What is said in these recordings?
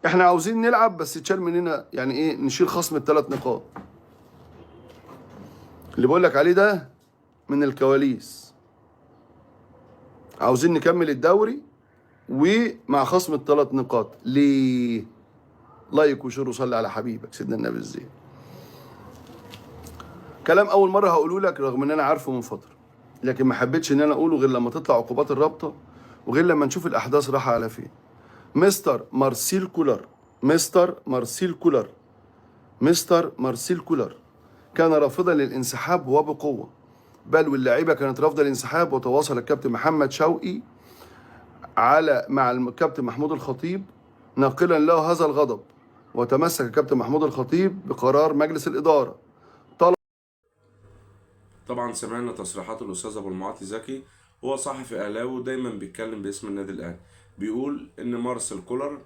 احنا عاوزين نلعب بس يتشال مننا، يعني ايه، نشيل خصم ال3 نقاط. اللي بقول لك عليه ده من الكواليس. عاوزين نكمل الدوري ومع خصم ال3 نقاط. ليه؟ like و share وصلي على حبيبك سيدنا النبي الزين. كلام اول مرة هقوله لك رغم ان انا عارفه من فترة، لكن ما حبيتش ان انا اقوله غير لما تطلع عقوبات الرابطة وغير لما نشوف الاحداث رايحة على فين. مستر مارسيل كولر، مستر مارسيل كولر، مستر مارسيل كولر كان رافضا للانسحاب وبقوة، بل واللاعيبه كانت رافضه الانسحاب. وتواصل الكابتن محمد شوقي مع الكابتن محمود الخطيب ناقلا له هذا الغضب، وتمسك الكابتن محمود الخطيب بقرار مجلس الإدارة. طبعا سمعنا تصريحات الأستاذ أبو المعاطي زكي، هو صحفي أهلاوي ودايما بيتكلم باسم النادي الأهلي، بيقول إن مارسيل كولر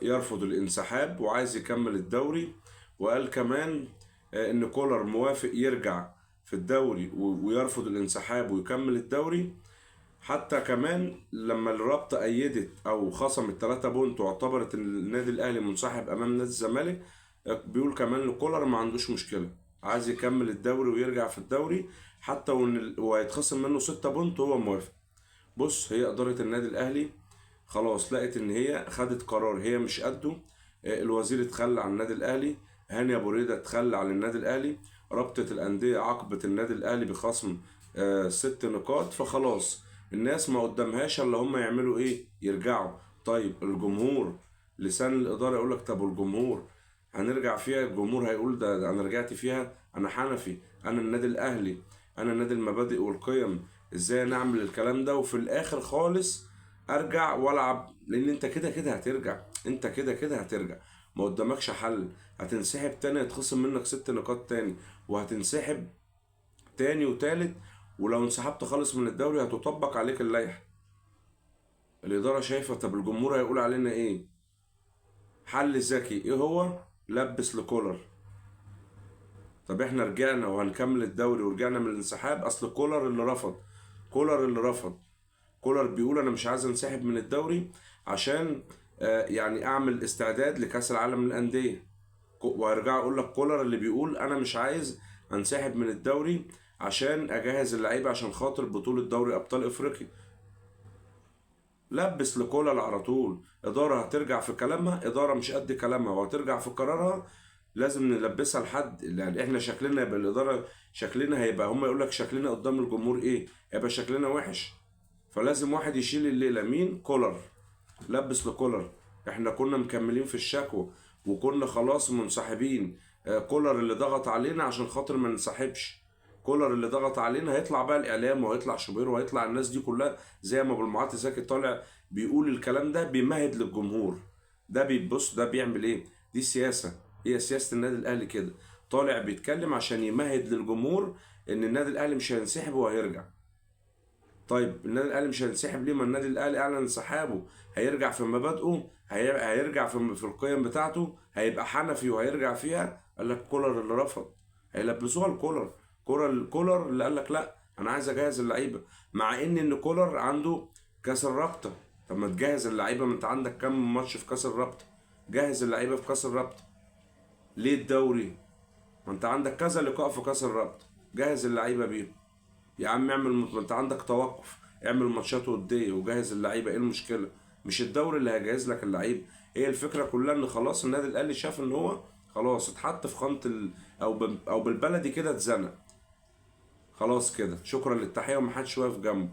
يرفض الانسحاب وعايز يكمل الدوري، وقال كمان إن كولر موافق يرجع في الدوري ويرفض الانسحاب ويكمل الدوري. حتى كمان لما الرابطة أيدت أو خصمت 3 point واعتبرت إن النادي الأهلي منسحب أمام نادي الزمالك، بيقول كمان إن كولر ما عندوش مشكلة، عايز يكمل الدوري ويرجع في الدوري حتى وهيتخصم منه 6 point وهو موافق. هي إدارة النادي الأهلي خلاص لقت إن هي خدت قرار هي مش قده. الوزير اتخلى عن النادي الأهلي، هاني أبو ريدة اتخلى عن النادي الأهلي، رابطة الأندية عاقبت النادي الأهلي بخصم 6 نقاط. فخلاص الناس ما قدامهاش الا هم يعملوا ايه؟ يرجعوا. طيب الجمهور، لسان الإدارة يقول لك طب والجمهور هنرجع فيها؟ الجمهور هيقول ده انا رجعت فيها، انا حنفي، انا النادي الاهلي، انا نادي المبادئ والقيم، ازاي نعمل الكلام ده وفي الاخر خالص ارجع والعب؟ لان انت كده كده هترجع، انت كده كده هترجع، ما قدامكش حل. هتنسحب تاني هيتخصم منك 6 نقاط تاني، وهتنسحب تاني وتالت، ولو انسحبت خالص من الدوري هتطبق عليك اللائحة. الإدارة شايفة طب الجمهور هيقول علينا إيه؟ حل ذكي إيه هو؟ لبس لكولر. طب إحنا رجعنا وهنكمل الدوري ورجعنا من الانسحاب، أصل كولر اللي رفض، كولر اللي رفض، كولر بيقول أنا مش عايز انسحب من الدوري عشان أعمل استعداد لكأس العالم للأندية. وهرجع أقول لك كولر اللي بيقول أنا مش عايز انسحب من الدوري عشان أجهز اللعيبة عشان خاطر بطولة دوري أبطال إفريقيا. لبس لكولر على طول. إدارة هترجع في كلامها، إدارة مش قد كلامها وهترجع في قرارها، لازم نلبسها لحد. إحنا شكلنا يبقى الإدارة شكلنا هيبقى، هم يقول لك شكلنا قدام الجمهور إيه؟ هيبقى شكلنا وحش. فلازم واحد يشيل الليلة. مين؟ كولر. لبس لكولر. إحنا كنا مكملين في الشكوى وكنا خلاص منسحبين، كولر اللي ضغط علينا عشان خاطر ما ننسحبش، كولر اللي ضغط علينا. هيطلع بقى الإعلام وهيطلع شوبير وهيطلع الناس دي كلها زي ما أبو المعاطي زكي طالع بيقول الكلام ده، بيمهد للجمهور. ده بيبص ده بيعمل إيه؟ دي سياسة، هي سياسة النادي الأهلي كده، طالع بيتكلم عشان يمهد للجمهور إن النادي الأهلي مش هينسحب وهيرجع. طيب النادي الأهلي مش هينسحب ليه؟ ما النادي الأهلي أعلن انسحابه، هيرجع في مبادئه، هيرجع في القيم بتاعته، هيبقى حنفي وهيرجع فيها. قال لك كولر اللي رفض، هيلبسوها لكولر. كولر اللي قال لك لا انا عايز اجهز اللعيبة، مع ان كولر عنده كاس الرابطة. طب ما تجهز اللعيبة، ما انت عندك كام ماتش في كاس الرابطة، جهز اللعيبة في كاس الرابطة. ليه الدوري؟ ما انت عندك كذا لقاء في كاس الرابطة، جهز اللعيبة بيهم يا عم. اعمل، ما انت عندك توقف، اعمل ماتشات وديه وجهز اللعيبة. ايه المشكلة؟ مش الدوري اللي هيجهز لك اللعيبة. هي الفكرة كلها ان خلاص النادي الاهلي شاف ان هو خلاص اتحط في خانه او بالبلدي كده اتزنق خلاص كده، شكرا للتحيه ومحدش واقف جنبه.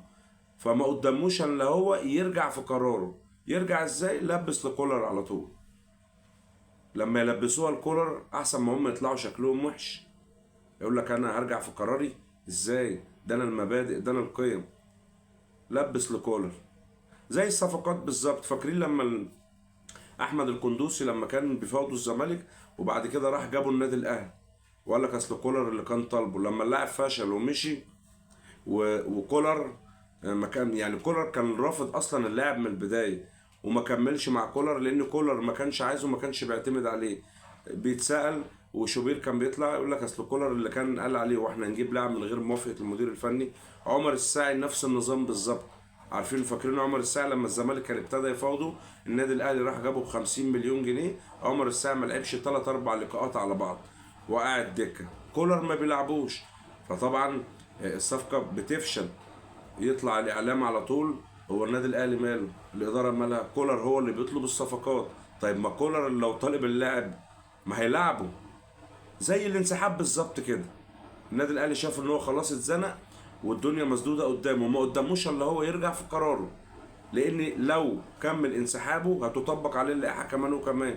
فما قداموش الا هو يرجع في قراره. يرجع ازاي؟ لبس لكولر على طول. لما يلبسوها لكولر احسن ما هم يطلعوا شكلهم وحش، يقول لك انا هرجع في قراري ازاي؟ ده انا المبادئ، ده انا القيم. لبس لكولر زي الصفقات بالظبط. فاكرين لما احمد القندوسي لما كان بيفاوضوا الزمالك وبعد كده راح جابوا النادي الاهلي وقال لك اصل كولر اللي كان طالبه، لما اللاعب فشل ومشي وكولر ما كان، يعني كولر كان رافض اصلا اللاعب من البداية وما كملش مع كولر لان كولر ما كانش عايزه وما كانش بيعتمد عليه. بيتسأل وشوبير كان بيطلع يقول لك اصل كولر اللي كان قال عليه واحنا هنجيب لاعب من غير موافقة المدير الفني. عمر الساعي نفس النظام بالظبط، عارفين فاكرين عمر الساعي لما الزمالك كان ابتدى يفاوضه، النادي الاهلي راح جابه ب 50 مليون جنيه. عمر الساعي ما لعبش 3 4 لقاءات على بعض وقاعد دكه. كولر ما بيلعبوش، فطبعا الصفقة بتفشل. يطلع الاعلام على طول، هو النادي الاهلي ماله؟ الادارة مالها؟ كولر هو اللي بيطلب الصفقات. طيب ما كولر لو طالب اللاعب ما هيلعبه. زي الانسحاب بالظبط كده، النادي الاهلي شاف ان هو خلاص اتزنق والدنيا مسدودة قدامه، ما قداموش الا هو يرجع في قراره، لان لو كمل انسحابه هتطبق عليه اللائحة كمان وكمان.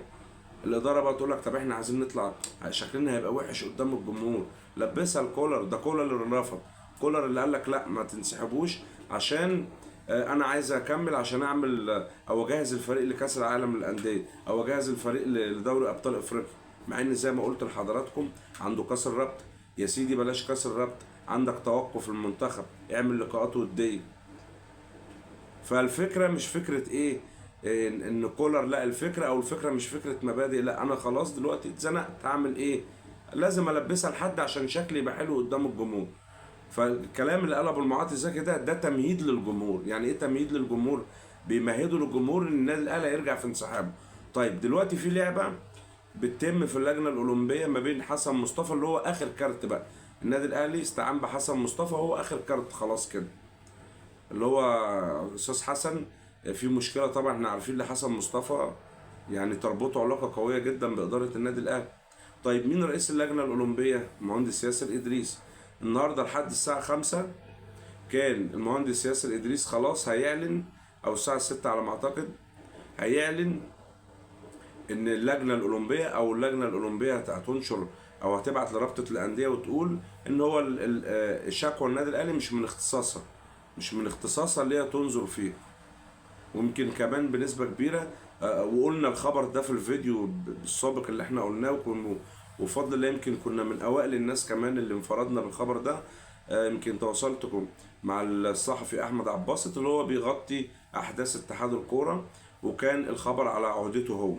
الادارة بقى تقول لك طب احنا عايزين نطلع، شكلنا هيبقى وحش قدام الجمهور. لبسها الكولر، ده كولر اللي رفض، كولر اللي قال لك لا ما تنسحبوش عشان انا عايز اكمل، عشان اعمل او اجهز الفريق لكاس العالم للاندية، او اجهز الفريق لدوري ابطال افريقيا. مع ان زي ما قلت لحضراتكم عنده كاس الرابطة، يا سيدي بلاش كاس الرابطة، عندك توقف المنتخب، اعمل لقاءات وديه. فالفكرة مش فكرة ايه ان كولر، لا الفكرة او الفكرة مش فكرة مبادئ، لا انا خلاص دلوقتي اتزنقت هعمل ايه؟ لازم البسها لحد عشان شكلي يبقى حلو قدام الجمهور. فالكلام اللي قاله ابو المعاطي زكي ده تمهيد للجمهور. يعني ايه تمهيد للجمهور؟ بيمهدوا للجمهور ان النادي الاهلي هيرجع في انسحابه. طيب دلوقتي في لعبه بتتم في اللجنة الاولمبية ما بين حسن مصطفى اللي هو اخر كارت بقى، النادي الاهلي استعان بحسن مصطفى هو اخر كارت خلاص كده، اللي هو استاذ حسن. في مشكلة طبعا احنا عارفين لحسن مصطفى يعني تربطه علاقة قوية جدا بادارة النادي الاهلي. طيب مين رئيس اللجنة الاولمبية؟ المهندس ياسر ادريس. النهارده لحد الساعة 5 كان المهندس ياسر ادريس خلاص هيعلن، او الساعة 6 على ما اعتقد هيعلن ان اللجنة الاولمبية او اللجنة الاولمبية هتنشر او هتبعت لرابطه الاندية وتقول ان هو الشكوى النادي الاهلي مش من اختصاصها، مش من اختصاصها اللي هي تنظر فيها. ويمكن كمان بنسبة كبيرة، وقلنا الخبر ده في الفيديو السابق اللي احنا قلناه، وفضل الله يمكن كنا من اوائل الناس كمان اللي انفردنا بالخبر ده. يمكن تواصلتكم مع الصحفي احمد عباسط اللي هو بيغطي احداث اتحاد الكورة، وكان الخبر على عهدته هو.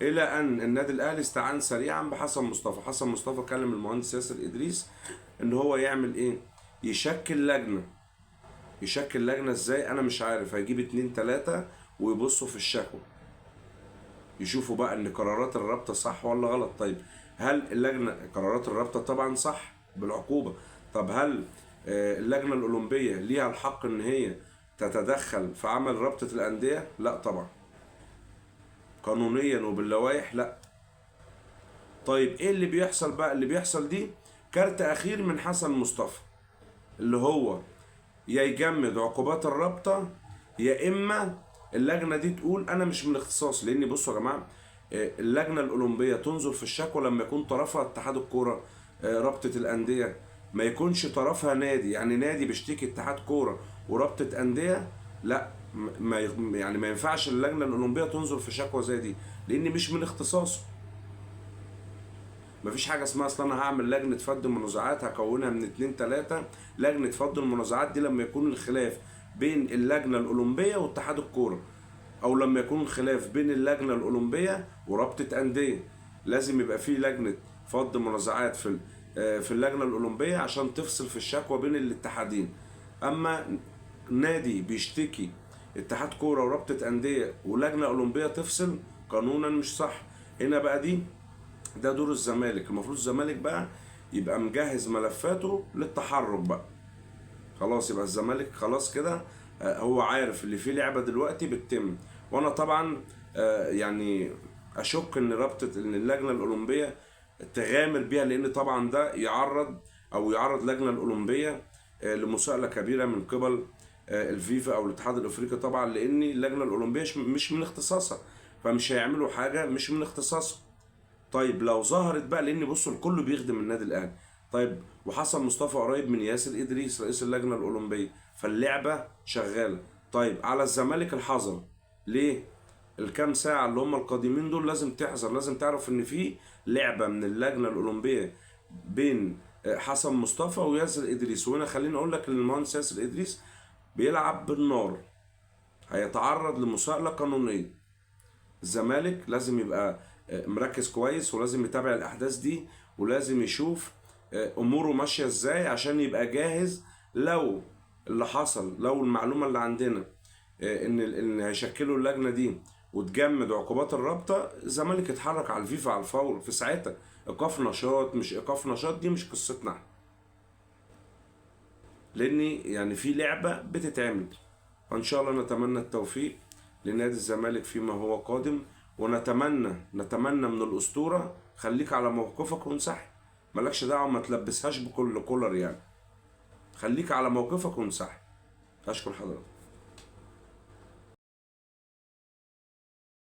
الى ان النادي الاهلي استعان سريعا بحسن مصطفى. حسن مصطفى كلم المهندس ياسر ادريس ان هو يعمل ايه؟ يشكل لجنة. يشكل لجنة ازاي؟ انا مش عارف. هيجيب 2 3 ويبصوا في الشكوى، يشوفوا بقى ان قرارات الرابطة صح ولا غلط. طيب هل اللجنة قرارات الرابطة طبعا صح بالعقوبة، طب هل اللجنة الاولمبية ليها الحق ان هي تتدخل في عمل رابطه الاندية؟ لا طبعا، قانونيا وباللوائح لا. طيب ايه اللي بيحصل بقى؟ اللي بيحصل دي كارت اخير من حسن مصطفى، اللي هو يا يجمد عقوبات الرابطة يا اما اللجنة دي تقول انا مش من اختصاص. لان بصوا يا جماعة، اللجنة الاولمبية تنظر في الشكوى لما يكون طرفها اتحاد الكورة، رابطه الاندية، ما يكونش طرفها نادي. يعني نادي بيشتكي اتحاد كورة ورابطه اندية، لا، ما يعني ما ينفعش اللجنة الاولمبية تنظر في شكوى زي دي، لان مش من اختصاصه. مفيش حاجة اسمها اصل انا هعمل لجنة فض منازعات هكونها من 2 3. لجنة فض المنازعات دي لما يكون الخلاف بين اللجنة الاولمبية واتحاد الكورة، او لما يكون الخلاف بين اللجنة الاولمبية ورابطه اندية، لازم يبقى في لجنة فض منازعات في اللجنة الاولمبية عشان تفصل في الشكوى بين الاتحادين. اما نادي بيشتكي اتحاد كورة ورابطه اندية ولجنه اولمبيه تفصل، قانونا مش صح. هنا بقى ده دور الزمالك. المفروض الزمالك بقى يبقى مجهز ملفاته للتحرك بقى، خلاص يبقى الزمالك خلاص كده هو عارف اللي فيه لعبه دلوقتي بتتم. وانا طبعا يعني اشك ان رابطه ان اللجنة الاولمبية تغامر بيها، لان طبعا ده يعرض او يعرض اللجنة الاولمبية لمساءله كبيرة من قبل الفيفا او الاتحاد الافريقي طبعا، لان اللجنة الاولمبية مش من اختصاصها، فمش هيعملوا حاجة مش من اختصاصها. طيب لو ظهرت بقى، لان بصوا الكل بيخدم النادي الاهلي. طيب وحسن مصطفى قريب من ياسر ادريس رئيس اللجنة الاولمبية، فاللعبه شغالة. طيب على الزمالك الحذر ليه؟ الكام ساعة اللي هم القادمين دول لازم تحذر، لازم تعرف ان في لعبه من اللجنة الاولمبية بين حسن مصطفى وياسر ادريس. وهنا خليني اقول لك ان المهندس ياسر ادريس بيلعب بالنار، هيتعرض لمساءله قانونية. الزمالك لازم يبقى مركز كويس، ولازم يتابع الاحداث دي، ولازم يشوف اموره ماشية ازاي عشان يبقى جاهز لو اللي حصل، لو المعلومة اللي عندنا ان هيشكلوا اللجنة دي وتجمد عقوبات الرابطة، الزمالك اتحرك على الفيفا على الفور في ساعتها. ايقاف نشاط مش ايقاف نشاط دي مش قصتنا احنا، لان يعني في لعبه بتتعمل. فان شاء الله نتمنى التوفيق لنادي الزمالك فيما هو قادم، ونتمنى من الاسطورة خليك على موقفك وانسحب، مالكش دعوه، ما تلبسهاش بكل كولر يعني، خليك على موقفك وانسحب. اشكر حضرتك.